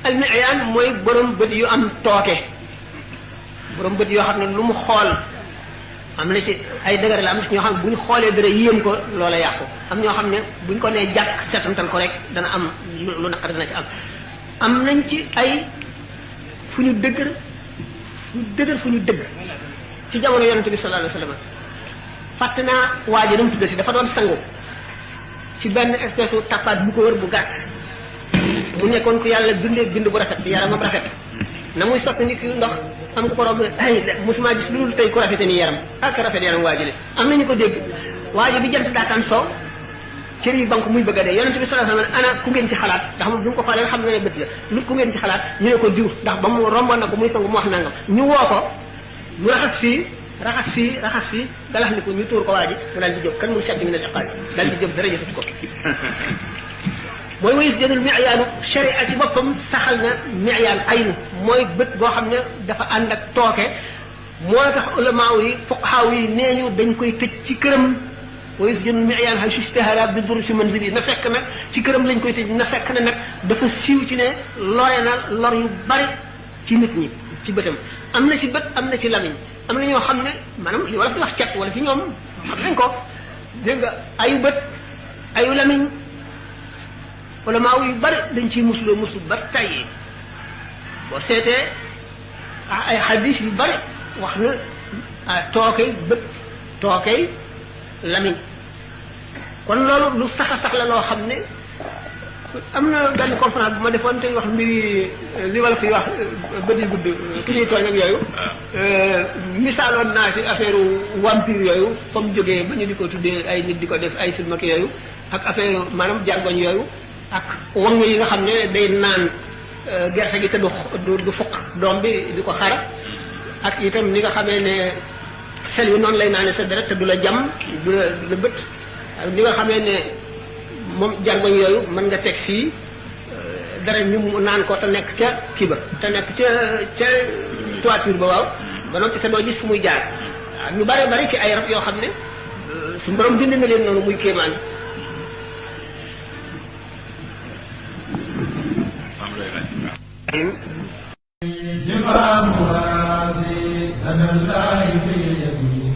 almiyaan mooy borom bët yu am tooke borom bët yoo xam ne lu mu xool am na ci ay dëgër la am na ci ñoo xam ne bu ñu xoolee dara yéem ko loola yàqu am ñoo xam ne bu ñu ko nee jàkk setantal ko rek dana am lu naqar dana ci am nañ ci ay fu ñu dëgër fu ñu dëgg ci jamono yonente bi sallallahu alayhi wa sallam fàtte naa waa ji nu mu tudd si dafa doon sangu ci benn espèce u tappaat bu ko wër bu gàtt mu nekkoon ku yàlla bindee bind bu rafet yaramam rafet na muy sotti nit ki ndox am ko borom ay musuma gis lu dul tey ku rafete ni yaram ak rafet yaram waa ji le am nañu ko dégg waa ji bi jant daataan soo cër yi banque muy bëgg a dee yonente bi sallallahu alayhi wa sallam ana ku ngeen ci xalaat ndax moom bi mu ko xoolee xam na ne bët la lu ku ngeen ci xalaat ñu ne ko diw ndax ba mu romboon na ko muy sangu mu wax nangam ñu woo ko mu raxas fii galax ni ko ñu tuur ko waa ji mu daal di jóg kan mun shaddi min al iqaab daal di jóg dara jotut ko mooy wayus jënul miyaanu sharia ci boppam saxal na miyaan aynu mooy bët boo xam ne dafa ànd ak tooke moo tax ulamaaw yi fuqahaaw yi nee ñu dañ koy tëj ci këram wayus jënul miyaan hay sustahara bi dur si manzili na fekk nag ci këram lañ koy tëj na fekk ne nag dafa siiw ci ne lore na lor yu bari ci nit ñi ci bëtam am na ci bët am na ci lamiñ am na ñoo xam ne maanaam li wala fi wax cat wala fi ñoom xam nañ ko dégg nga ayu bët ayu lamiñ wala maaw yu bari dañ ciy muslu ba tey boo seetee ay xadis yu bari wax na tookey bët tookey lamiñ kon loolu lu sax a sax la loo xam ne am na benn conférence bu ma defoon te wax mbiri li wala fi wax bët yu gudd ki ñuy tooñ ak yooyu misaaloon naa si affaire vampire yooyu fa mu jógee ba ñu di ko tuddee ay nit di ko def ay film ak yooyu ak affaire maanaam jargoñ yooyu ak wang yi nga xam ne day naan gerte gi te du fukk doom bi di ko xara ak itam ni nga xamee ne xel yi noonu lay naane sa deret te du la jam du la bët ni nga xamee ne moom jargoñ yooyu mën nga teg fii dara ñu naan ko te nekk ca kii ba te nekk ca toiture ba waaw ba noppi te doo gis fu muy jaar waaw ñu bari ci ay rab yoo xam ne su borom bind na leen noonu muy kéemaan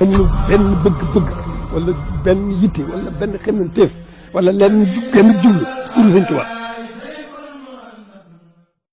amul benn bëgg-bëgg wala benn yitte wala benn xemmanteef wala lenn genn jublu pour Sëñ Tuubaa